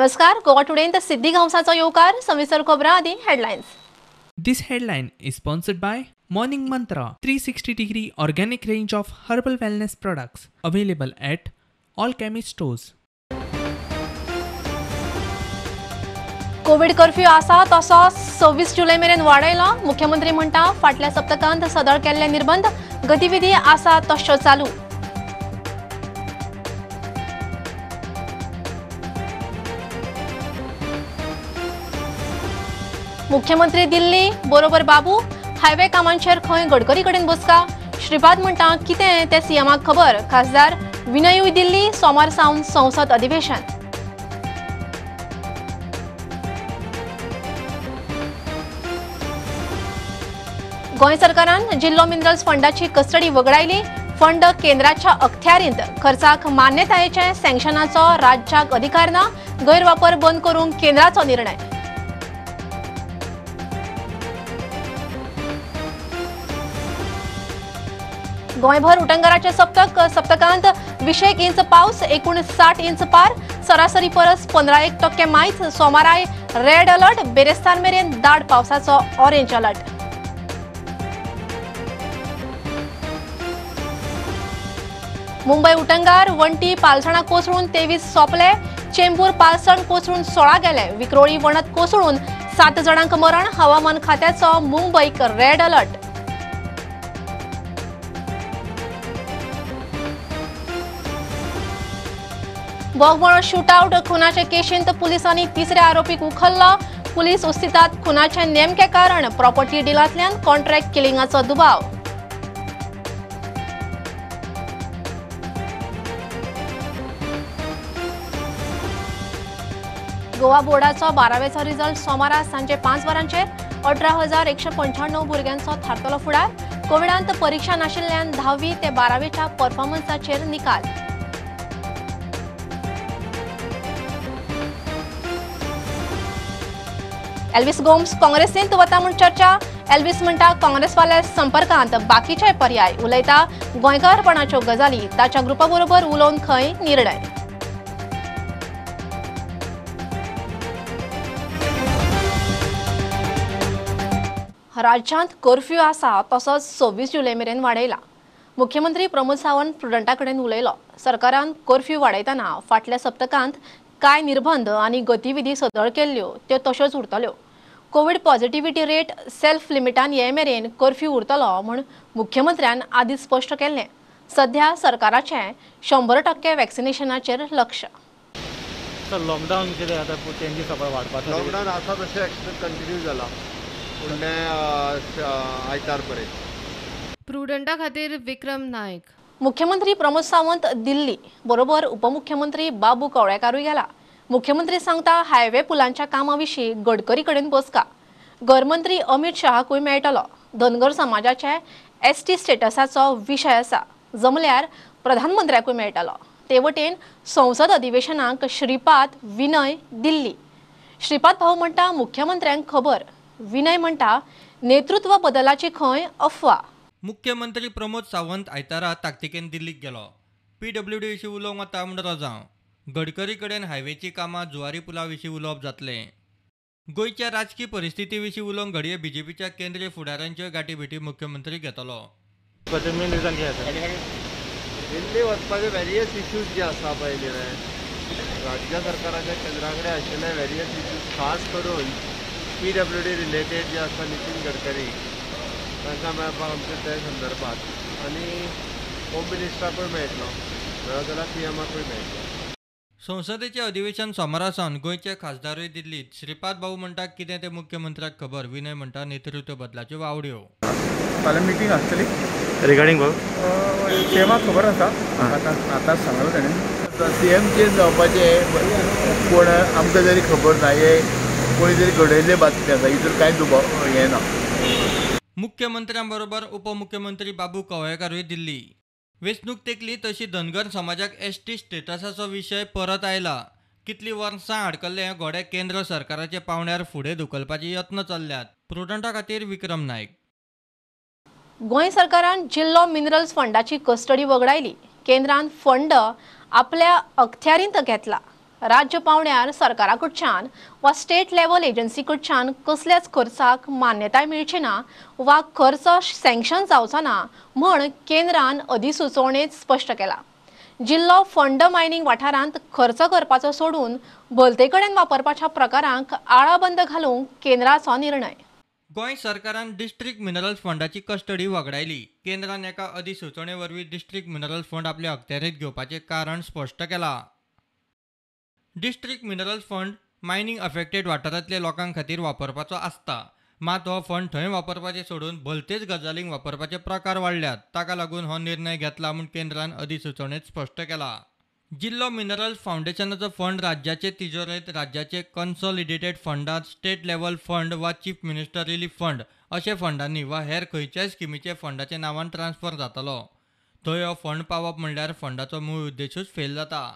नमस्कार, गोवा टुडेंत सिद्धी गांवसाचो येवकार. सविस्तर खबरां आदी headlines. This headline is sponsored by Morning Mantra 360 degree organic range of herbal wellness products available at all chemist stores. Covid curfew आसा तसो 26 जुलय मेरेन वाडयलो. मुख्यमंत्री म्हणटा फाटल्या सप्तकांत सदळ केल्ले निर्बंध गतिविधी आसा तश्यो चालू. मुख्यमंत्री दिल्ली बरोबर बाबू हायवे कामांचेर खंय गडकरी कडेन बसका. श्रीपाद म्हणटा कितें तें सीएमाक खबर. खासदार विनयूय दिल्ली. सोमार सावन संसद अधिवेशन. गोंय सरकारान जिल्लो मिनरल्स फंडाची कस्टडी वगडायली. फंड केंद्राच्या अखत्यारींत. खर्चाक मान्यतायेचे सँक्शनाचो राज्याक अधिकार ना. गैरवापर बंद करूंक केंद्राचो निर्णय. गोंयभर उटंगाराचे सप्तक. सप्तकांत 20 इंच पावस, एकूण 60 इंच पार. सरासरी परस 15% मायज. सोमाराय रेड अलर्ट. बेरेस्तार मेरेन दाट पावसाचो ऑरेंज अलर्ट. मुंबय उटंगार वण्टी पालसणां कोसळून 23 सोंपले. चेंबूर पालसण कोसळून 16 गेले. विक्रोळी वणत कोसळून 7 जाणांक मरण. हवामान खात्याचो मुंबयक रेड अलर्ट. बोगमोळो शूटआउट खुनाचे केशींत पुलिसांनी तिसऱ्या आरोपीक उखल्लो. पुलीस उस्तितात खुनाचें नेमकें कारण. प्रॉपर्टी डिलांतल्यान कॉन्ट्रॅक्ट किलिंगाचो दुबाव. गोवा बोर्डाचो 12वेचो रिजल्ट सोमारा सांजे 5 वरांचेर. 18,195 भुरग्यांचो थारतलो फुडार. कोविडांत परिक्षा नाशिल्ल्यान 10वी ते 12वेच्या परफॉर्मन्साचेर निकाल. एल्विस गोम्स काँग्रेसींत वता म्हूण चर्चा. एल्विस म्हणटा काँग्रेसवाले संपर्कांत, बाकीचे पर्याय. उलयता गोंयकारपणाच्यो गजाली. ताच्या ग्रुपा बरोबर उलोवन खंय निर्णय. राज्यांत कर्फ्यू आसा तसोच 26 जुलय मेरेन वाडयला. मुख्यमंत्री प्रमोद सावंत प्रुडंटा कडेन उलयलो. सरकारान कर्फ्यू वाडयतना फाटल्या सप्तकांत कांय निर्बंध आनी गतिविधी सदळ केल्ल्यो त्यो तश्योच उरतल्यो. कोवीड पॉझिटिव्हिटी रेट सेल्फ लिमिटान ये मेरेन कर्फ्यू उरतलो म्हूण मुख्यमंत्र्यान आदीं स्पश्ट केल्लें. सध्या सरकाराचें 100% वॅक्सिनेशनाचेर लक्ष. लॉकडावन कितें आतां चेंजीस वाडपाचो? लॉकडावन आसा तशें कंटिन्यू जाला फुडल्या आयतार पर्यंत. प्रुडंटा खातीर विक्रम नायक. मुख्यमंत्री प्रमोद सावंत दिल्ली बरोबर उपमुख्यमंत्री बाबू कवळेकारूय गेला. मुख्यमंत्री सांगता हायवे पुलांच्या कामा विशीं गडकरी कडेन बसका. घरमंत्री अमित शहाकूय मेळटलो. धनगर समाजाचे एसटी स्टेटसाचो विशय आसा. जमल्यार प्रधानमंत्र्याकूय मेळटलो. ते वटेन संसद अधिवेशनाक श्रीपाद विनय दिल्ली. श्रीपाद भाऊ म्हणटा मुख्यमंत्र्यांक खबर. विनय म्हणटा नेतृत्व बदलाची खंय अफवा. मुख्यमंत्री प्रमोद सावंत आयतारा ताकतिकेन दिल्लीक गेलो. पीडब्ल्यूडी विशीं उलोवंक वता म्हूण रजांव. गडकरी कडेन हायवेची कामां, जुवारी पुला विशीं उलोवप जातलें. गोंयच्या राजकी परिस्थिती विशीं उलोवंक घडये बीजेपीच्या केंद्रीय फुडाऱ्यांच्यो गाठीभेटी मुख्यमंत्री घेतलो. मेन रिजन कितें आसा? दिल्ली वचपाचे वेरियस इश्यूज जे आसा पळय न्ही राज्य सरकाराच्या केंद्रा कडेन आशिल्ले वेरियस इश्यूज, खास करून पीडब्ल्यूडी रिलेटेड जे आसा नितीन गडकरी तांकां मेळपाक आमच्या त्या संदर्भात, आनी होम मिनिस्टराकूय मेळटलो, मेळत जाल्यार सीएमाकूय मेळटलो. संसदेचें अधिवेशन सोमारा सावन गोंयचे खासदारूय दिल्लीत. श्रीपाद भाऊ म्हणटा कितें तें मुख्यमंत्र्याक खबर. विनय म्हणटा नेतृत्व बदलाच्यो वावड्यो. फाल्यां मिटींग आसतली रिगार्डींग भाऊ. सीएमाक खबर आसा, आतांच सांगलो ताणें. सीएम चेंज जावपाचें कोण आमकां जरी खबर ना, हे कोणी तरी घडयल्ले बातमी आसा, हितून कांय दुबाव हें ना. मुख्यमंत्र्यां बरोबर उपमुख्यमंत्री बाबू कवळेकारूय दिल्ली. वेंचणूक तेंकली तशी धनगर समाजाक एसटी स्टेटसाचो विशय परत आयला. कितलीं वर्सां आडकल्ले हे घोडे केंद्र सरकाराच्या पावंड्यार फुडें धुकलपाचे यत्न चल्ल्यात. प्रुडंटा खातीर विक्रम नायक. गोंय सरकारान जिल्लो मिनरल्स फंडाची कस्टडी वगडायली. केंद्रान फंड आपल्या अखत्यारींत घेतला. राज्य पावंड्यार सरकारा कडच्यान वा स्टेट लेव्हल एजन्सी कडच्यान कसल्याच खर्चाक मान्यताय मेळची ना वा खर्च सँक्शन जावचो ना म्हण केंद्रान अधिसुचोवणेंत स्पश्ट केला. जिल्लो फंड मायनिंग वाठारांत खर्च करपाचो सोडून भलते कडेन वापरपाच्या प्रकारांक आळाबंद घालूंक केंद्राचो निर्णय. गोंय सरकारान डिस्ट्रिक्ट मिनरल्स फंडाची कस्टडी वगडायली. केंद्रान एका अधिसुचोवणे वरवीं डिस्ट्रिक्ट मिनरल्स फंड आपल्या अखत्यारीत घेवपाचें कारण स्पश्ट केलां. District minerals fund mining affected वाठारांतल्या लोकां खातीर वापरपाचो आसता, मात हो फंड थंय वापरपाचें सोडून भलतेच गजालींक वापरपाचे प्रकार वाडल्यात. ताका लागून हो निर्णय घेतला म्हूण केंद्रान अधिसुचोवणेंत स्पश्ट केला. जिल्लो मिनरल्स फावंडेशनाचो फंड राज्याचे तिजोरेंत राज्याचे कन्सॉलिडेटेड फंडांत स्टेट लेव्हल फंड वा चीफ मिनिस्टर रिलीफ फंड अशे फंडांनी वा हेर खंयच्याय स्किमीचे फंडाच्या नांवान ट्रान्सफर जातलो. थंय हो फंड पावप म्हणल्यार फंडाचो मूळ उद्देशूच फेल जाता.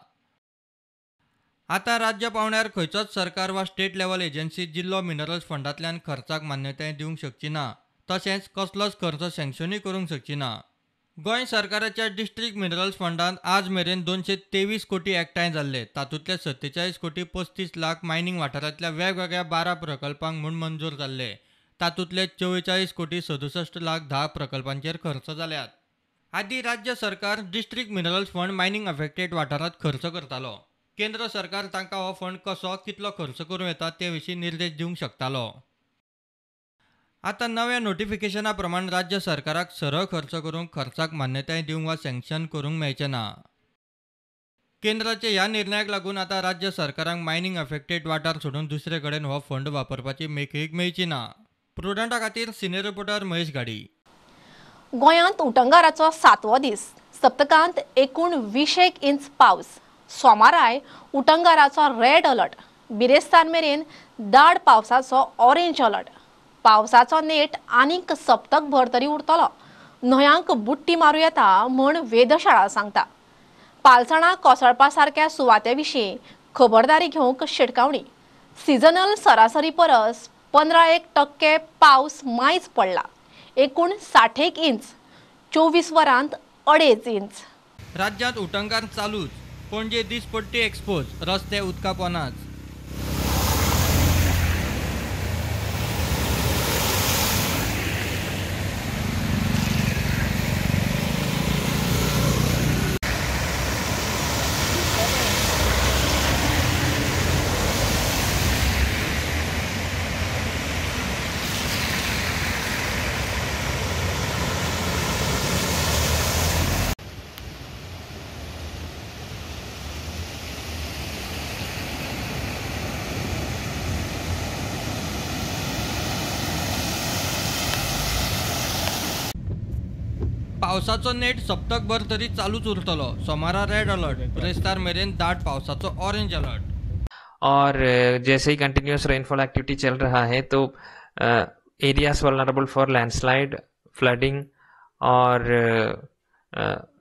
आतां राज्य पावंड्यार खंयचोच सरकार वा स्टेट लेव्हल एजन्सी जिल्लो मिनरल्स फंडांतल्यान खर्चाक मान्यताय दिवंक शकची ना, तशेंच कसलोच खर्च सँक्शनूय करूंक शकची ना. गोंय सरकाराच्या डिस्ट्रिक्ट मिनरल्स फंडांत आज मेरेन 223 कोटी एकठांय जाल्ले. तातूंतले 47 कोटी 35 लाख मायनिंग वाठारांतल्या वेगवेगळ्या 12 प्रकल्पांक म्हूण मंजूर जाल्ले. तातूंतले 44 कोटी 67 लाख 10 प्रकल्पांचेर खर्च जाल्यात. आदीं राज्य सरकार district minerals fund mining affected वाठारांत खर्च करतालो. केंद्र सरकार तांकां हो फंड कसो कितलो खर्च करूं येता ते विशीं निर्देश दिवंक शकतालो. आतां नव्या नोटिफिकेशना प्रमाण राज्य सरकाराक सरळ खर्च करूंक खर्चाक मान्यताय दिवंक वा सँक्शन करूंक मेळचें ना. केंद्राच्या ह्या निर्णयाक लागून आतां राज्य सरकारांक मायनिंग अफेक्टेड वाठार सोडून दुसरे कडेन हो फंड वापरपाची मेकळीक मेळची ना. प्रुडंटा खातीर सिनियर रिपोर्टर महेश गाडी. गोंयांत उटंगाराचो 7वो दीस. सप्तकांत एकूण 20 इंच पावस. सोमाराय उटंगाराचो रेड अलर्ट. बिरेस्तार मेरेन दाड पावसाचो ऑरेंज अलर्ट. पावसाचो नेट आनीक सप्तकभर तरी उरतलो. न्हंयांक बुट्टी मारूं येता म्हण वेधशाळा सांगता. पालसणां कोसळपा सारक्या सुवाते विशीं खबरदारी घेवंक शिटकावणी. सिजनल सरासरी परस 15% पावस मायज पडला. एकूण 60 इंच. 24 वरांत 2.5 इंच. राज्यांत उटंगार चालूच. पणजे दिसपट्टी एक्सपोज, रस्ते उदका पोनाच. पावसाचो नेट सप्तकभर तरी चालूच उरतलो. सोमारा रेड अलर्ट, ब्रेस्तार मेरेन दाट पावसाचो ऑरेंज अलर्ट. और जैसे ही कंटिन्यूस रेनफॉल एक्टिविटी चल रहा है तो areas vulnerable for landslide, flooding Aur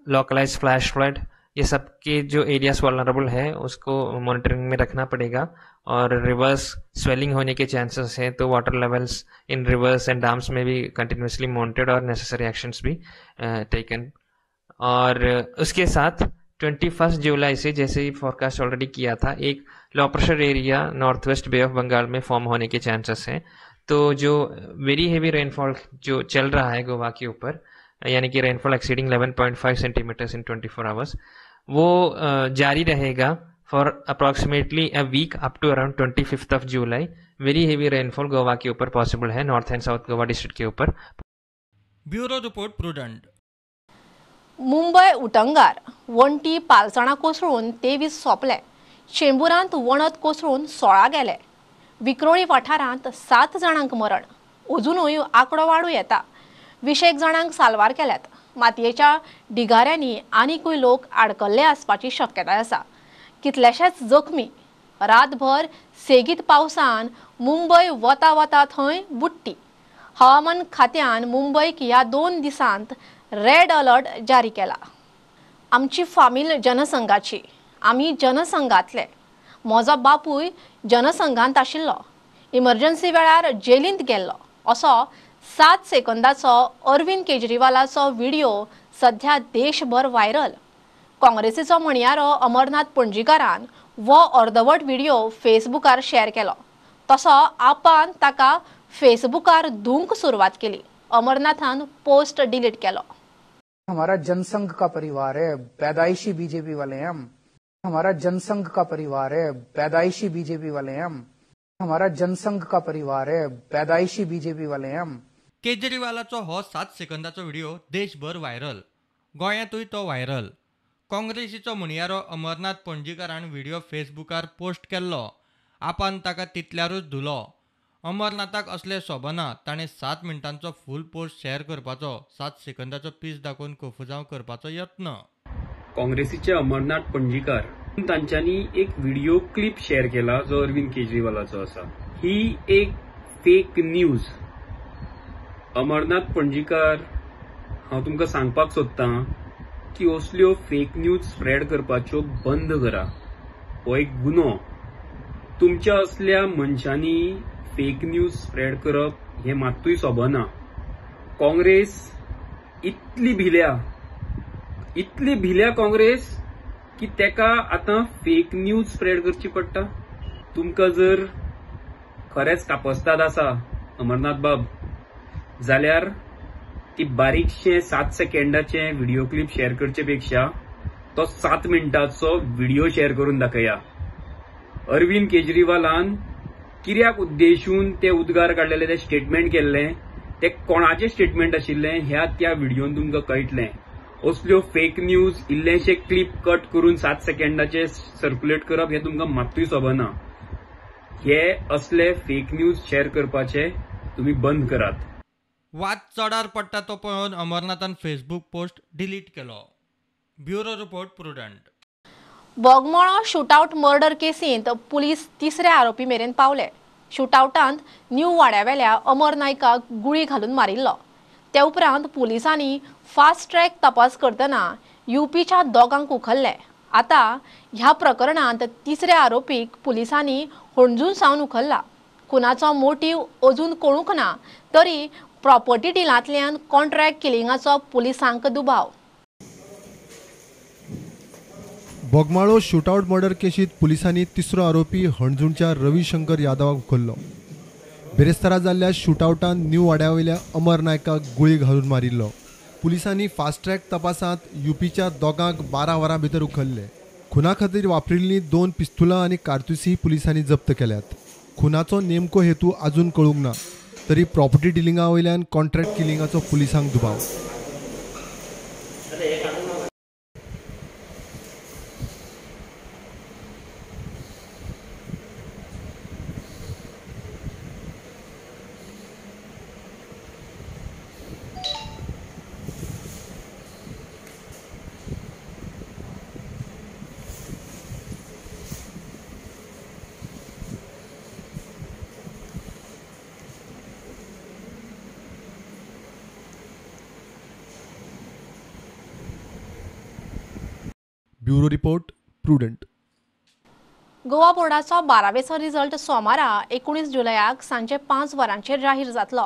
localise flash flood, ये सब के जो एरियाज वल्नरेबल है उसको मॉनिटरिंग में रखना पड़ेगा। और रिवर्स स्वेलिंग होने के चांसेस हैं तो water levels in rivers and dams में भी कंटिन्यूसली मॉनिटर्ड और नेसेसरी एक्शंस भी टेकन। और उसके साथ 21 जुलाई से जैसे ही फोरकास्ट ऑलरेडी किया था, एक low pressure area north west bay of Bengal में फॉर्म होने के चांसेस हैं। तो जो वेरी हेवी रेनफॉल जो चल रहा है गोवा के ऊपर, यानी कि rainfall exceeding 11.5 centimetres in 24 hours, वो जारी रहेगा for approximately a week up to around 25 of July. Very heavy rainfall Goa के ऊपर पॉसिबल है, north and south Goa district के ऊपर। Bureau report, Prudent. Mumbai उटंगार वण्टी पालसणां कोसळून 23 सोंपले. चेंबुरांत वणत कोसळून 16 गेले. विक्रोळी वाठारांत 7 जाणांक मरण. अजुनूय आंकडो वाडूं येता. 20 जाणांक साल्वार केल्यात. मातयेच्या ढिगाऱ्यांनी आनिकूय लोक आडकल्ले आसपाची शक्यताय आसा. कितलेशेच जखमी. रातभर सेगीत पावसान मुंबय वता वता थंय बुडटी. हवामान खात्यान मुंबयक ह्या 2 दिसांत रेड अलर्ट जारी केला. आमची फामील जनसंघाची, आमी जनसंघातले. म्हजो बापूय जनसंघांत आशिल्लो, इमर्जन्सी वेळार जेलींत गेल्लो, असो 7 सेकंदाचो अरविंद केजरीवालाचो व्हिडिओ सध्या देशभर व्हायरल. काँग्रेसीचो म्हणयारो अमरनाथ पणजीकारान वो अर्दवट व्हिडिओ फेसबुकार शेअर केलो. तसो आपान ताका फेसबुकार धुवंक सुरवात केली. अमरनाथान पोस्ट डिलीट केलो. हमारा जनसंघ का परिवार है, पैदाइशी बीजेपी वाले हैं हम. हमारा जनसंघ का परिवार है, पैदाइशी बीजेपी वाले हैं हम. हमारा जनसंघ का परिवार है, पैदाइशी बीजेपी वाले हैं हम. केजरीवालाचो हो 7 सेकंदाचो व्हिडिओ देशभर व्हायरल, गोंयांतूय तो व्हायरल. काँग्रेसीचो म्हणयारो अमरनाथ पणजीकारान व्हिडिओ फेसबुकार पोस्ट केल्लो. आपान ताका तितल्यारूच धुलो. अमरनाथाक असलें सोबना. ताणें 7 मिनटांचो फूल पोस्ट शेअर करपाचो, 7 सेकंदाचो पीस दाखोवन कोफुजांव करपाचो यत्न. काँग्रेसीचे अमरनाथ पणजीकार तांच्यांनी एक व्हिडिओ क्लिप शेअर केला जो अरविंद केजरीवालाचो आसा. ही एक फेक न्यूज. अमरनाथ पणजीकार, हांव तुमकां सांगपाक सोदतां की असल्यो फेक न्यूज स्प्रेड करपाच्यो बंद करा. हो एक गुन्हो. तुमच्या असल्या मनशांनी फेक न्यूज स्प्रेड करप हें मात्तूय सोबना. काँग्रेस इतली भिल्या, इतली भिल्या काँग्रेस की तेका आतां फेक न्यूज स्प्रेड करची पडटा. तुमकां जर खरेंच कापस्ताद आसा अमरनाथ बाब, जाल्यार ती बारीकशें 7 सेकंडाचें व्हिडिओ क्लिप शेअर करचे पेक्षा तो 7 मिनटाचो व्हिडिओ शेअर करून दाखया. अरविंद केजरीवालान कित्याक उद्देशून ते उद्गार काडलेले, ते स्टेटमेंट केल्लें, ते कोणाचें स्टेटमेंट आशिल्लें ह्या त्या व्हिडियोन तुमकां कळटलें. असल्यो फेक न्यूज इल्लेशे क्लिप कट करून 7 सेकंडाचे सर्क्युलेट करप हें तुमकां मात्तूय सोबना. हे असले फेक न्यूज शेअर करपाचे तुमी बंद करात. वाद चडार पडटा तो पळोवन अमरनाथान फेसबूक पोस्ट डिलीट केलो. Bureau report, Prudent. Bogmalo shootout murder केसींत पुलीस तिसऱ्या आरोपी मेरेन पावले. शूटआवटांत न्यू वाड्यावेल्या अमर नायकाक गुळी घालून मारिल्लो. त्या उपरांत पुलिसांनी फास्ट ट्रॅक तपास करतना युपीच्या दोगांक उखल्ले. आतां ह्या प्रकरणांत तिसऱ्या आरोपीक पुलिसांनी हणजूण सावन उखल्ला. खुनाचो मोटीव अजून कळूंक ना तरी प्रॉपर्टी डिलांतल्यान कॉन्ट्रॅक्ट किलिंगाचो पुलिसांक दुबाव. बोगमाळो शूटआउट मर्डर केशीत पुलिसांनी तिसरो आरोपी हणजूणच्या रविशंकर यादवाक उखल्लो. बिरेस्तारा जाल्ल्या शूटआउटान न्यू वाड्यावयल्या अमर नायकाक गुळी घालून मारिल्लो. पुलिसांनी फास्ट ट्रॅक तपासांत युपीच्या दोगांक 12 वरां भितर उखल्ले. खुना खातीर वापरिल्लीं 2 पिस्तुलां आनी कारतुसी पुलिसांनी जप्त केल्यात. खुनाचो नेमको हेतू अजून कळूंक ना तरी प्रॉपर्टी डिलिंगा वयल्यान कॉन्ट्रॅक्ट किलिंगाचो पुलिसांक दुबाव. Bureau report, Prudent. Goa बोर्डाचो 12वेचो रिजल्ट सोमारा 19 जुलयाक सांजे 5 वरांचेर जाहीर जातलो.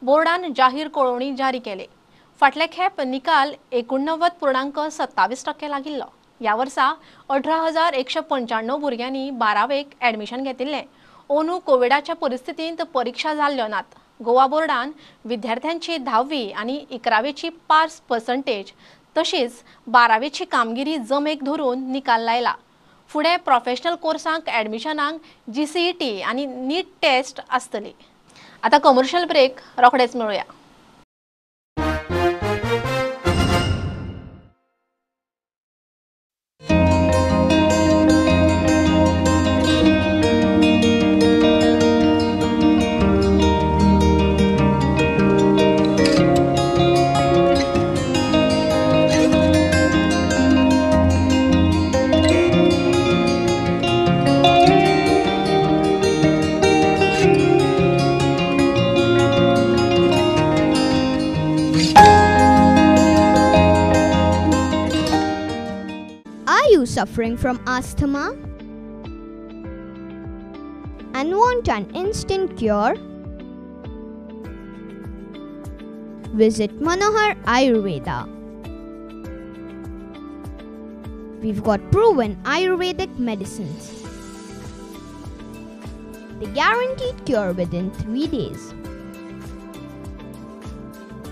बोर्डान जाहीर कळोवणी जारी केली. फाटले खेप निकाल 89.27% लागिल्लो. ह्या वर्सा 18,195 भुरग्यांनी 12वेक ॲडमिशन घेतिल्लें. अंदू कोविडाच्या परिस्थितींत परिक्षा जाल्ल्यो नात. गोवा बोर्डान विद्यार्थ्यांची 10वी आनी 11वेची पास पर्संटेज तशीच 12वेची कामगिरी जमेक धरून निकाल लायला. फुडें प्रोफेशनल कोर्सांक ॲडमिशनाक GCET आनी नीट टेस्ट आसतली. आतां कमर्शियल ब्रेक, रोखडेच मेळुया. Suffering from asthma and want an instant cure? Visit Manohar Ayurveda. We've got proven Ayurvedic medicines. The guaranteed cure within 3 days.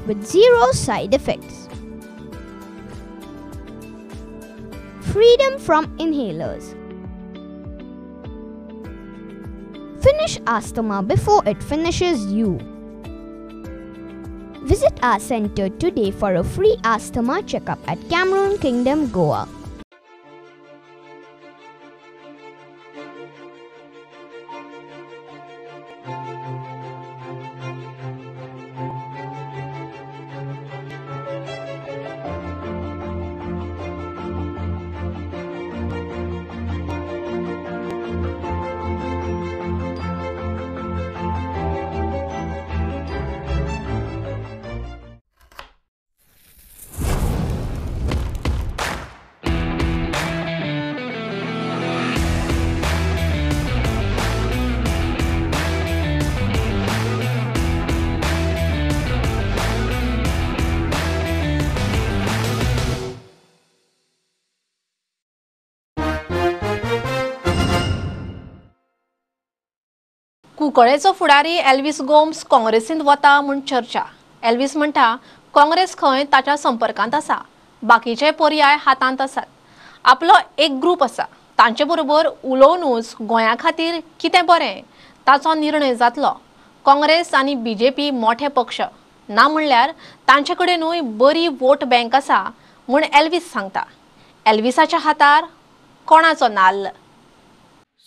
With zero side effects. Freedom from inhalers. Finish asthma before it finishes you. Visit our center today for a free asthma checkup at Cameroon Kingdom, Goa. कुंकळेचो फुडारी Elvis Gomes काँग्रेसींत वता म्हूण चर्चा. Elvis म्हणटा काँग्रेस खंय ताच्या संपर्कांत आसा, बाकीचे पर्याय हातांत आसात. आपलो एक ग्रूप आसा, तांचे बरोबर उलोवनूच गोंया खातीर कितें बरें ताचो निर्णय जातलो. काँग्रेस आनी बीजेपी मोठे पक्ष ना म्हणल्यार तांचे कडेनूय बरी वोट बँक आसा म्हूण एल्विस सांगता. एल्विसाच्या हातार कोणाचो नाल्ल?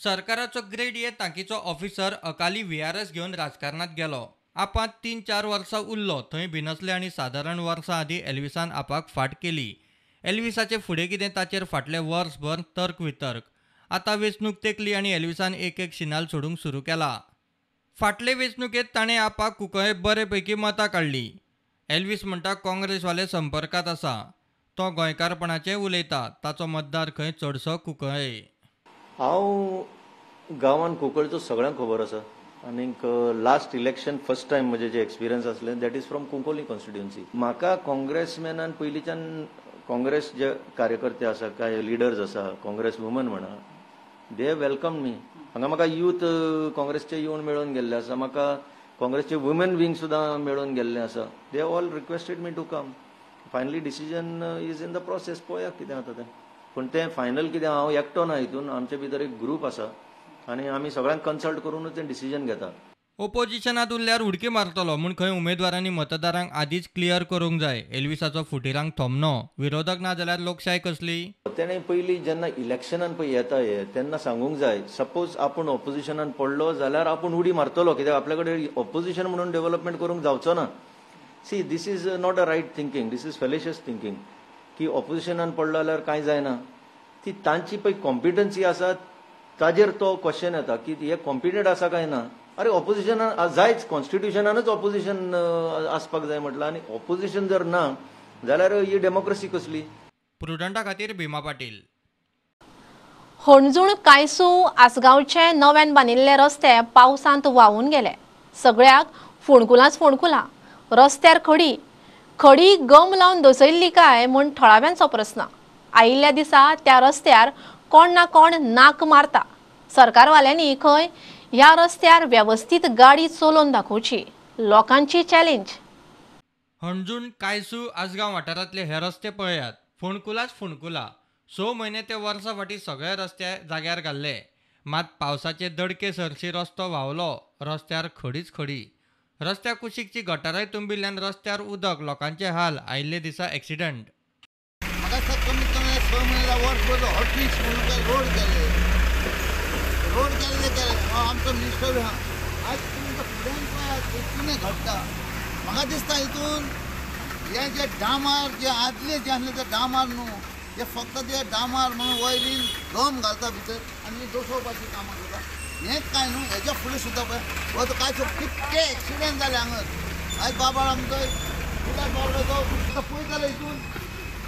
सरकाराचो ग्रेड ए तांकीचो ऑफिसर अकाली VRS घेवन राजकारणात गेलो. आपांत 3-4 वर्सां उरलो थंय बिनसले आनी सादारण वर्सां आदीं एल्विसान आपाक फाट केली. एल्विसाचे फुडें कितें ताचेर फाटले वर्सभर तर्क वितर्क. आतां वेंचणूक तेंकली आनी एल्विसान एक एक शिनाल सोडूंक सुरू केला. फाटले वेंचणुकेंत ताणें आपाक कुंकळे बरे पैकी मतां काडली. एल्विस म्हणटा काँग्रेसवाले संपर्कांत आसा, तो गोंयकारपणाचें उलयता, ताचो मतदार खंय चडसो कुंकळे. हांव गांवान कुंकळचो सगळ्यांक खबर आसा आनीक लास्ट इलेक्शन फर्स्ट टायम म्हजें जे एक्सपिरियन्स आसलें that is from Cuncolim constituency. म्हाका काँग्रेसमॅनान पयलींच्यान काँग्रेस जे कार्यकर्ते आसा काय लिडर्स आसा काँग्रेस वुमन म्हणा they welcome मी. हांगा म्हाका यूथ काँग्रेसचे येवन मेळून गेल्ले आसा, म्हाका काँग्रेसचे वुमेन विंग सुद्दां मेळून गेल्ले आसा. They all requested me to come. Finally decision is in the process, पळोवया कितें जाता तें. पूण तें फायनल कितें हांव एकटो ना, हितून आमचे भितर एक ग्रूप आसा आनी आमी सगळ्यांक कन्सल्ट करूनच तें डिसिजन घेता. ओपोजिशनांत उरल्यार उडकी मारतलो म्हूण खंय उमेदवारांनी मतदारांक आदींच क्लियर करूंक जाय. एल्विसाचो फुटीरांक थोमणो, विरोधक ना जाल्यार लोकशाय कसली? तेणें पयलीं जेन्ना इलेक्शनान पळय येता हे तेन्ना सांगूंक जाय, सपोज आपूण ऑपोजिशनान पडलो जाल्यार आपूण उडी मारतलो, कित्याक आपल्या कडेन ऑपोजिशन म्हणून डेव्हलपमेंट करूंक जावचो ना. See this is not a right thinking, this is fallacious thinking की ऑपोजिशनान पडलो जाल्यार कांय जायना. ती तांची पळय कॉम्पिटन्सी आसा ताजेर तो क्वेश्चन येता की हे कॉम्पिटंट आसा काय ना. अरे ऑपोजिशनान जायच, कॉन्स्टिट्युशनानूच ऑपोजिशन आसपाक जाय म्हटलां आनी ऑपोजिशन जर ना जाल्यार ही डेमोक्रेसी कसली? प्रुडंटा खातीर भीमा पाटील. हणजूण कायसू आसगांवचे नव्यान बांदिल्ले रस्ते पावसांत व्हांवून गेले. सगळ्याक फोंडकुलांच फोंडकुलां, रस्त्यार खडी खडी गम लावन दसयल्ली काय म्हूण थळाव्यांचो प्रस्न. आयिल्ल्या दिसा त्या रस्त्यार कोण ना कोण नाक मारता. सरकारवाल्यांनी खंय ह्या रस्त्यार वेवस्थीत गाडी चलोवन दाखोवची, लोकांची चॅलेंज. हणजूण कायसू आसगांव वाठारांतले हे रस्ते पळयात, फोंडकुलाच फोंडकुलां. 6 म्हयने ते वर्सां फाटीं सगळे रस्ते जाग्यार घाल्ले, मात पावसाचे दडके सरशी रस्तो व्हांवलो, रस्त्यार खडीच खडी. रस्त्या कुशीकची गटाराय तुंबिल्ल्यान रस्त्यार उदक, लोकांचे हाल, आयिल्ले दिसा एक्सिडंट. म्हाका दिसता कमीत कमी 6 म्हयने वर्स हॉटमिक्स म्हणून रोड केले, रोड केल्ले केले आमचो मिनिस्टर आहा. आज तुमकां फुडें पळयात कितें घडटा. म्हाका दिसता हितून हे जे डामार जे आदले जे आसले ते डामार न्हू, हे फक्त ते डामार म्हणून वयरीन गम घालता भितर आनी दसोवपाची कामां करता. हेंच कांय न्हू, हेच्या फुडें सुद्दां पळय हो कांय कितके एक्सिडंट जाले हांगा. आयज बाबाळ आमचो कित्याक बाबडो तो पळयतालो हितून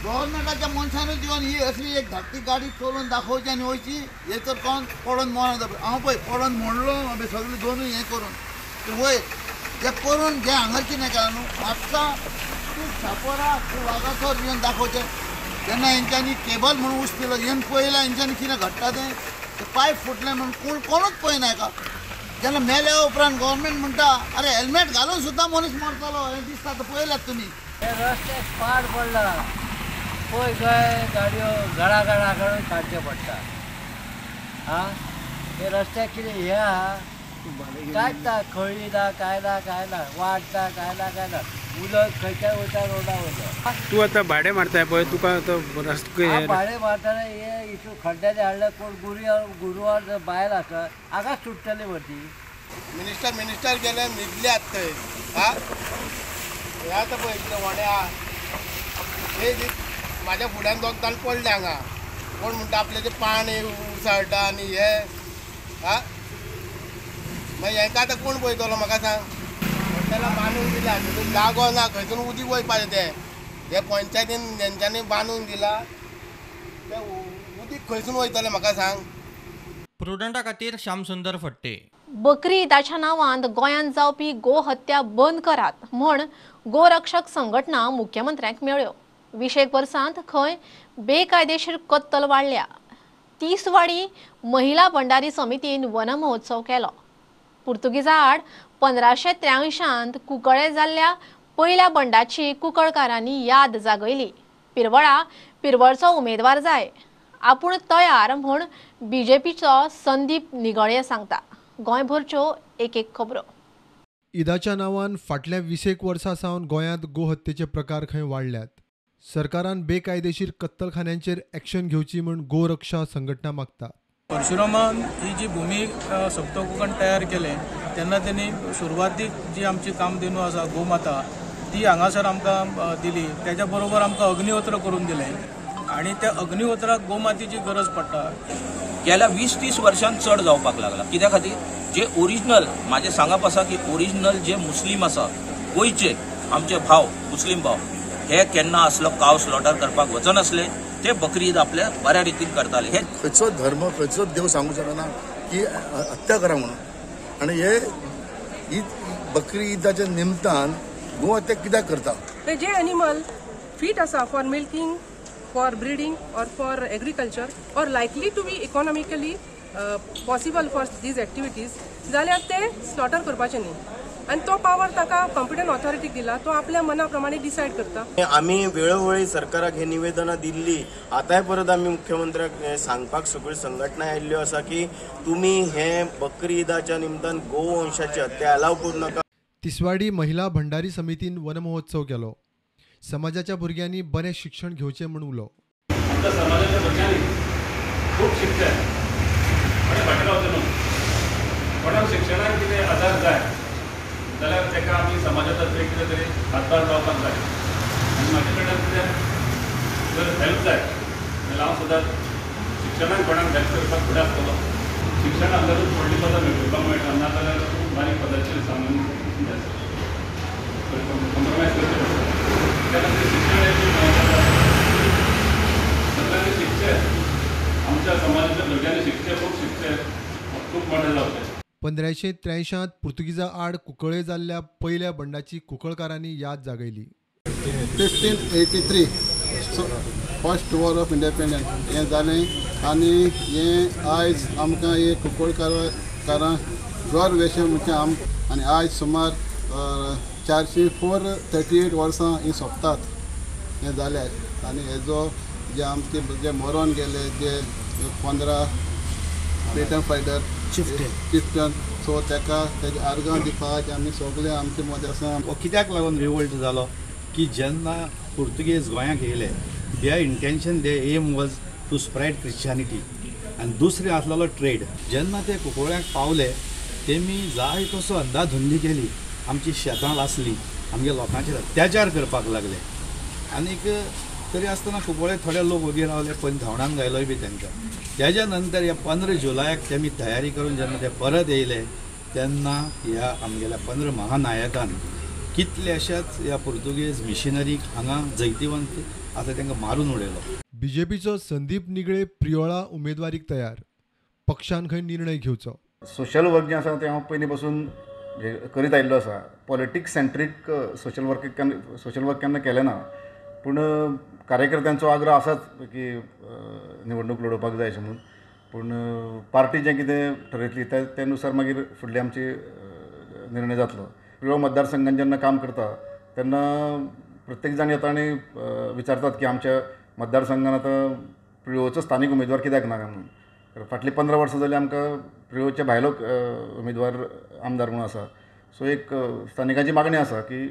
गव्हर्मेंटाच्या मनशानूच येवन ही असली एक धाकटी गाडी चलोवन दाखोवची आनी वयची, हे तर कोण पडोन मरण. हांव पळय पडोन म्हणलो हांवें सगळें दोनूय हें करून वयर ते करून जे हांगा कितें केलां न्हू, म्हापसा तूं शापोरा तूं वागासोर येवन दाखोवचें. जेन्ना हेंच्यांनी केबल म्हणून उस्तिलो येवन पळयलां हेंच्यांनी कितें घडटा तें, पायप फुटलें म्हणून कोणूच पळयना हेका. जेन्ना मेल्या उपरांत गव्हर्मेंट म्हणटा अरे हेल्मेट घालून सुद्दां मनीस मरतलो, हें दिसता आतां पळयल्यात तुमी. हे रस्त्याक पाड पडला, पळय खंय गाडयो गळा गळा काडून काडचें पडटा. आं, हे रस्त्याक कितें हें आहा कांयच ना, खळी ना, कांय ना, कांय ना, वाट ना, कांय ना, कांय ना, उदक खंयच्याय वयता रोडा वयता. तूं आतां भाडें मारताय पळय, तुका आतां रस्तो भाडें मारतना हे इशू खड्ड्यांनी हाडले, कोण गुरवार बायल आसा हांगाच सुट्टली वरती. मिनिस्टर मिनिस्टर गेले न्हिदल्यात थंय. आं, हे आतां पळय कितें व्हडें आहा, हे म्हाज्या फुड्यान दोग जाण पडले हांगा. कोण म्हणटा आपलें तें पाणी उसळटा आनी हे. आं, मागीर हेंकां आतां कोण पळयतलो म्हाका सांग. त्याला बांदून दिला, तितून जागो ना, खंयसून उदीक वयपाचें तें. हे पंचायतीन तेंच्यांनी बांदून दिला, तें उदीक खंयसून वयतलें म्हाका सांग. प्रुडंटा खातीर श्यामसुंदर फट्टे. बकरी ईदाच्या नांवान गोंयांत जावपी गोहत्या बंद करात म्हूण गोरक्षक संघटना मुख्यमंत्र्यांक मेळ्ळ्यो. 20 वर्सांत खंय बेकायदेशीर कत्तल वाडल्या. तिसवाडी महिला भंडारी समितीन वनमहोत्सव केलो. पुर्तुगीजा आड 1583 कुंकळे जाल्ल्या पयल्या बंडाची कुंकळकारांनी याद जागयली. पिरवळा पिरवळचो उमेदवार जाय, आपूण तयार म्हूण बीजेपीचो संदीप निगळे सांगता. गोंयभरच्यो एक एक खबरो. ईदाच्या नांवान फाटल्या 20 वर्सां सावन गोंयांत गोहत्येचे प्रकार खंय वाडल्यात. सरकारान बेकायदेशीर कत्तलखान्यांचेर एक्शन घेवची म्हूण गोरक्षा संघटना मागता. परशुरामान ही जी भूमी सप्त कोंकण तयार केलें तेन्ना तेणी सुरवातीक जी आमची कामधेनू आसा गोमाता ती हांगासर आमकां दिली. तेज्या बरोबर आमकां अग्निहोत्र करून दिलें आनी त्या अग्निहोत्राक गोमातेची गरज पडटा. गेल्या 20-30 वर्षांत चड जावपाक लागला. कित्या खातीर जे ओरिजिनल म्हाजें सांगप आसा की ओरिजिनल जे मुस्लीम आसा गोंयचे आमचे भाव मुस्लीम भाव हे केन्ना असलो काव स्लॉटर करपाक वचनासले, ते बकरी ईद आपल्या बऱ्या रितीन करताले. हे खंयचो धर्म खंयचो देव सांगू शकना की हत्या करा म्हणून. आनी हे ईद बकरी ईदाच्या निमतान गो हत्या कित्याक करता? जे एनिमल फिट आसा for milking, for breeding or for agriculture or likely to be economically possible for these activities जाल्यार ते स्लॉटर करपाचे न्ही. आनी तो पावर ताका कॉम्पिटंट ऑथॉरिटीक दिला, तो आपल्या मना प्रमाणे डिसायड करता. आमी वेळोवेळी सरकाराक हे निवेदनां दिल्ली, आतांय परत आमी मुख्यमंत्र्याक सांगपाक सगळ्यो संघटना आयिल्ल्यो आसा की तुमी हे बकरी ईदाच्या निमतान गोवंशाची हत्या अलाव करूं नाका. तिसवाडी महिला भंडारी समितीन वनमहोत्सव केलो. समाजाच्या भुरग्यांनी बरें शिक्षण घेवचें म्हूण उलो. आमच्या समाजाच्या भुरग्यांनी खूब शिकचें आनी फाटीं रावचें न्हू. कोणाक शिक्षणाक कितें आदार जाय जाल्यार ताका आमी समाजा तर्फे कितें तरी हातभार लावपाक जाय. आनी म्हाजे कडल्यान कितें जर हेल्प जाय जाल्यार हांव सुद्दां शिक्षणाक कोणाक हेल्प करपाक फुडें आसतलो. शिक्षण आसल्यारूच व्हडली पदां मेळोवपाक मेळटा, ना जाल्यार खूब बारीक पदाचेर सामान कॉम्प्रोमायज करचें पडटा. त्या खातीर शिक्षण हें खूब म्हत्वाचें आसा. सगळ्यांनी शिकचें, आमच्या समाजाच्या भुरग्यांनी शिकचें, खूब शिकचें, खूब मोठें जावचें. 1583 पुर्तुगीजा आड कुंकळे जाल्ल्या पयल्या बंडाची कुंकळकारांनी याद जागयली. 1583 फर्स्ट वॉर ऑफ इंडिपेंडन्स हें जालें आनी हें आयज आमकां हे कुंकळकारां गर्व अशें म्हणजे आम आनी आयज सुमार 438 वर्सां हीं सोंपतात हें जालें. आनी हेजो जे आमचे जे मरोन गेले जे 15 फ्रिडम फायटर चिफ्टन सो ताका तेजे आर्गां दिवपाक आमी सगळे आमचे मदें आसा. हो कित्याक लागून रिवोल्ट जालो की जेन्ना पुर्तुगेज गोंयाक येयले their intention, their aim was to spread Christianity आनी दुसरें आसलेलो ट्रेड. जेन्ना ते कुंकळ्याक पावले तेमी जाय तसो अंदाधुंदी केली, आमची शेतां लासली, आमगे लोकांचेर अत्याचार करपाक लागले. आनीक तरी आसतना कुंकळे थोडे लोक वगी रावले, पण धांवडावन घायलोय बी तांकां. तेज्या नंतर ह्या 15 जुलयाक तेमी तयारी करून जेन्ना ते परत येयले तेन्ना ह्या आमगेल्या 15 महानायकान कितल्याशाच ह्या पुर्तुगेज मिशनरीक हांगा जैतिवंत आतां तांकां मारून उडयलो. बीजेपीचो संदीप निगळे प्रियोळा उमेदवारीक तयार, पक्षान खंय निर्णय घेवचो. सोशल वर्क जें आसा तें हांव पयलीं पासून करीत आयिल्लो आसा. पॉलिटिक्स सेंट्रीक सोशल वर्क केन्ना केलें ना, पूण कार्यकर्त्यांचो आग्रह आसाच की निवडणूक लडोवपाक जाय अशें म्हणून. पूण पार्टी जें कितें ठरयतली ते नुसार मागीर फुडली आमची निर्णय जातलो. प्रियोळ मतदारसंघान जेन्ना काम करता तेन्ना प्रत्येक जाण येता आनी विचारतात की आमच्या मतदारसंघान आतां प्रियोळचो स्थानीक उमेदवार कित्याक ना काय म्हणून. फाटलीं 15 वर्सां जालीं आमकां प्रियोळच्या भायलो उमेदवार आमदार म्हणून आसा. सो एक स्थानिकांची मागणी आसा की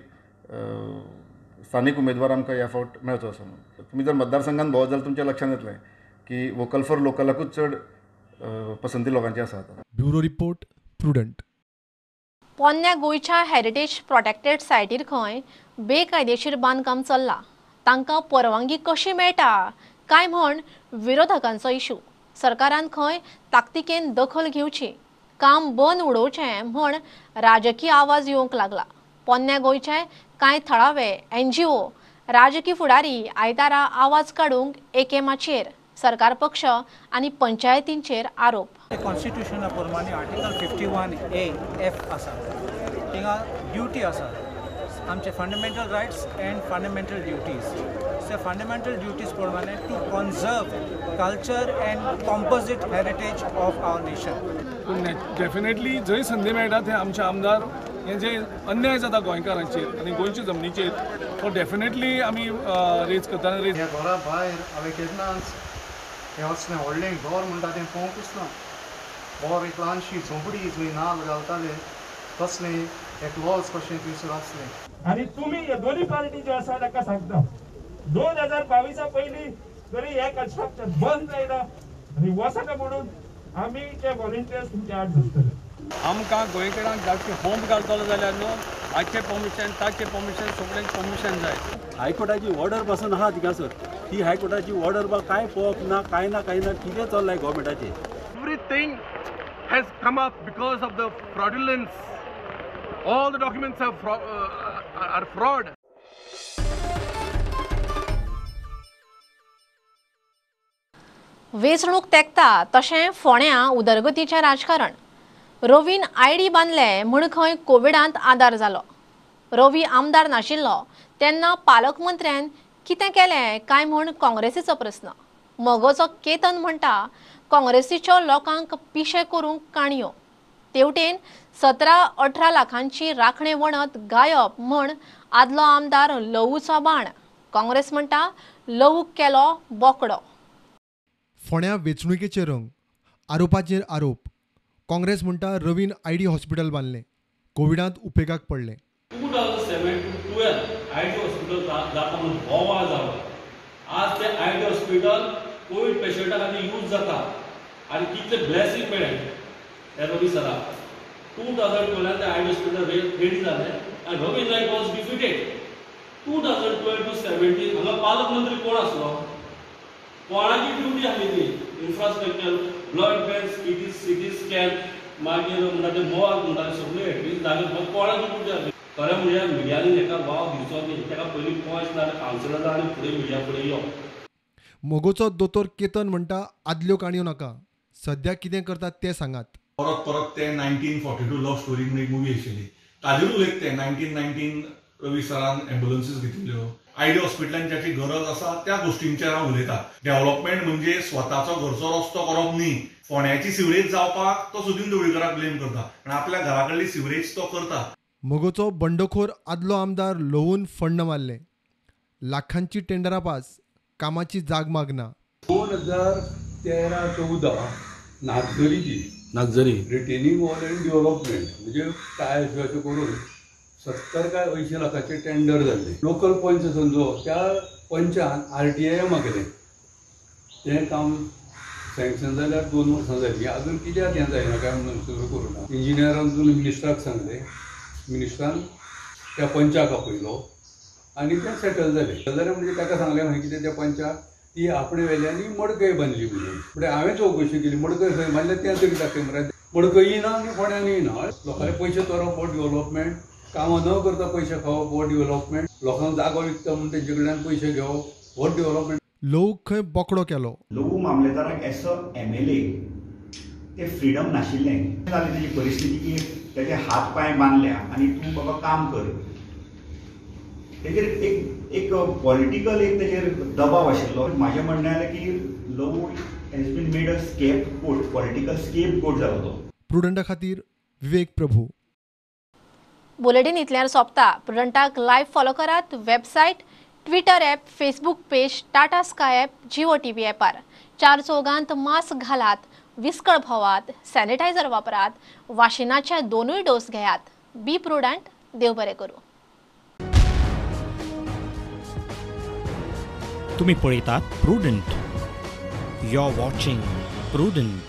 स्थानीक उमेदवार आमकां ह्या फावट मेळचो असो म्हणून. तुमी जर मतदारसंघान भोंवत जाल्यार तुमच्या लक्षांत येतलें की वोकल फॉर लोकलाकूच चड पसंती लोकांची आसा आतां. Bureau report, Prudent. पोन्न्या गोंयच्या हेरिटेज प्रोटेक्टेड सायटीर खंय बेकायदेशीर बांदकाम चल्लां, तांकां परवानगी कशी मेळटा काय म्हण विरोधकांचो इशू. सरकारान खंय ताकतिकेन दखल घेवची, काम बंद उडोवचें म्हण राजकीय आवाज येवंक लागला. पोन्न्या गोंयचे कांय थळावे एनजीओ राजकी फुडारी आयतारा आवाज काडूंक एके माचयेर सरकार पक्ष आनी पंचायतींचेर आरोप. कॉन्स्टिट्युशना प्रमाणे आर्टिकल 51A(F) आसा, थिंगा ड्युटी आसा आमचे fundamental rights and fundamental duties. So fundamental duties प्रमाणे to conserve culture and composite heritage of our nation. पूण डेफिनेटली जंय संदी मेळटा थंय आमचे आमदार हे जे अन्याय जाता गोंयकारांचेर आनी गोंयच्या जमनीचेर तो डेफिनेटली आमी रेज करता. ह्या घरा भायर हांवें केन्नाच हें असलें व्हडलें घर म्हणटा तें पळोवंकूच ना. बोर एक ल्हानशी झोंपडी जंय नाल घालताले तसलें एक लॉज कशें थंयसर आसलें. आनी तुमी दोनूय पार्टी ज्यो आसा ताका सांगता 2022 पयलीं तरी हें कन्स्ट्रक्शन बंद जायना आनी वचना म्हणून आमी ते व्हॉलंटियर्स तुमचे आड झुजतले. आमकां गोंयकारांक जावचे होम घालतलो जाल्यार न्हू हाचें परमिशन ताचें परमिशन सगळ्यांक परमिशन जाय. हायकोर्टाची ऑर्डर पासून आहा थिंगासर, ती हायकोर्टाची ऑर्डर बा कांय पळोवप ना, कांय ना कांय ना, कितें चल्लां गव्हर्मेंटाचें. Everything has come up because of the fraudulence. All the documents are fraud. वेंचणूक तेंकता तशें फोंड्यां उदरगतीचें राजकारण. रवीन आयडी बांदले म्हूण खंय कोविडांत आदार जालो. रवी आमदार नाशिल्लो तेन्ना पालकमंत्र्यान कितें केलें काय म्हूण काँग्रेसीचो प्रस्न. मगोचो केतन म्हणटा काँग्रेसीच्यो लोकांक पिशे करूंक काणयो. तेवटेन 17-18 लाखांची राखणे वणत गायब म्हण आदलो आमदार लवूचो बाण. काँग्रेस म्हणटा लवूक केलो बोकडो. फोंड्या वेंचणुकेचे रंग, आरोपाचेर आरोप. काँग्रेस म्हणटा रवीन आयडी हॉस्पिटल बांदलें, कोविडांत उपेगाक पडलें. 2007 to 12 ID hospital जाता म्हणून बोवाळ जालो. आज ते आयडी हॉस्पिटल कोवीड पेशंटा खातीर यूज जाता आनी कितले ब्लेसिंग मेळ्ळें त्या रवी सराक. 2012 ते आयडी हॉस्पिटल रेडी जालें आनी Ravi Naik was defeated. 2012 to 17 हांगा पालकमंत्री कोण आसलो, कोणाची ड्युटी आसली ती infrastructure, blood bank, CT scan, मागीर म्हणटा ते मॉर्ग म्हणटा ते सगळे एटलीस्ट जागे कोणाची ड्युटी आसली. खरें म्हणजे मिडियांनी ताका वाव दिवचो न्ही, ताका पयलीं पॉयंट ना कावन्सिलर आनी फुडें मिडिया फुडें यो. मगोचो दोतोर केतन म्हणटा आदल्यो काणयो नाका, सद्या कितें करतात तें सांगात. परत परत ते 1942 लव्ह स्टोरी म्हणून एक मुवी आशिल्ली ताजेर उलयत ते 1919 रवी सरान एम्बुलन्सीस घेतिल्ल्यो. आयडी हॉस्पिटलान ज्याची गरज आसा त्या गोष्टींचेर हांव उलयता. डेव्हलपमेंट म्हणजे स्वताचो घरचो रस्तो करप न्ही. फोंड्याची सिवरेज जावपाक तो सुदीन ढवळीकराक ब्लेम करता आनी आपल्या घरा कडली सिवरेज तो करता. मगोचो बंडखोर आदलो आमदार ल्हवून फंड मारले, लाखांची टेंडरा पास, कामाची जाग मागना. 2013-14 नागझरीची Nagzari retaining wall and development म्हणजे टायल्स बी अशें करून 70 काय 80 लाखाचे टेंडर जाल्ले. लोकल पंच समजो त्या पंचान RTI मागलें, तें काम सँक्शन जाल्यार 2 वर्सां जालीं, अजून कित्याक हें जायना काय म्हणून सुरू करूं ना. इंजिनियरान मिनिस्टराक सांगलें, मिनिस्टरान त्या पंचाक आपयलो आनी तें सेटल जालें. जालें म्हणजे ताका सांगलें खंय कितें त्या पंचाक ती आपणे वेल्यानी मडकय बांदली म्हणून. म्हणजे हांवें चवकशी केली मडकय खंय बांदल्या तें तरी दाखय मरे, मडकयी ना आनी फोंड्यांनी ना. लोकांले पयशे चोरप हो डेव्हलपमेंट, कामां न करता पयशे खावप हो डेव्हलपमेंट, लोकांक जागो विकता म्हणून तेंचे कडल्यान पयशे घेवप हो डेव्हलपमेंट. लोक खंय बोकडो केलो. लवू मामलेदाराक एस अ MLA ते फ्रिडम नाशिल्लें. जाली तेजी परिस्थिती की तेजे हात पांय बांदल्या आनी तूं बाबा काम कर. तेजेर एक एक पॉलिटिकल एक तेजेर दबाव आशिल्लो. म्हाजें म्हणणें जालें की Lavu has been made a scapegoat, political scapegoat जालो तो. प्रुडंटा खातीर विवेक प्रभू. बुलेटिन इतल्यार सोंपता. प्रुडंटाक लायव्ह फॉलो करात website, Twitter app, Facebook page, Tata Sky app, Jio TV ॲपार. चार चौगांत मास्क घालात, विस्कळ भोवात, सॅनिटायझर वापरात, वाशिनाचे दोनूय डोस घेयात. बी प्रुडंट. देव बरें करूं. तुम्ही पळयतात Prudent. You are watching Prudent.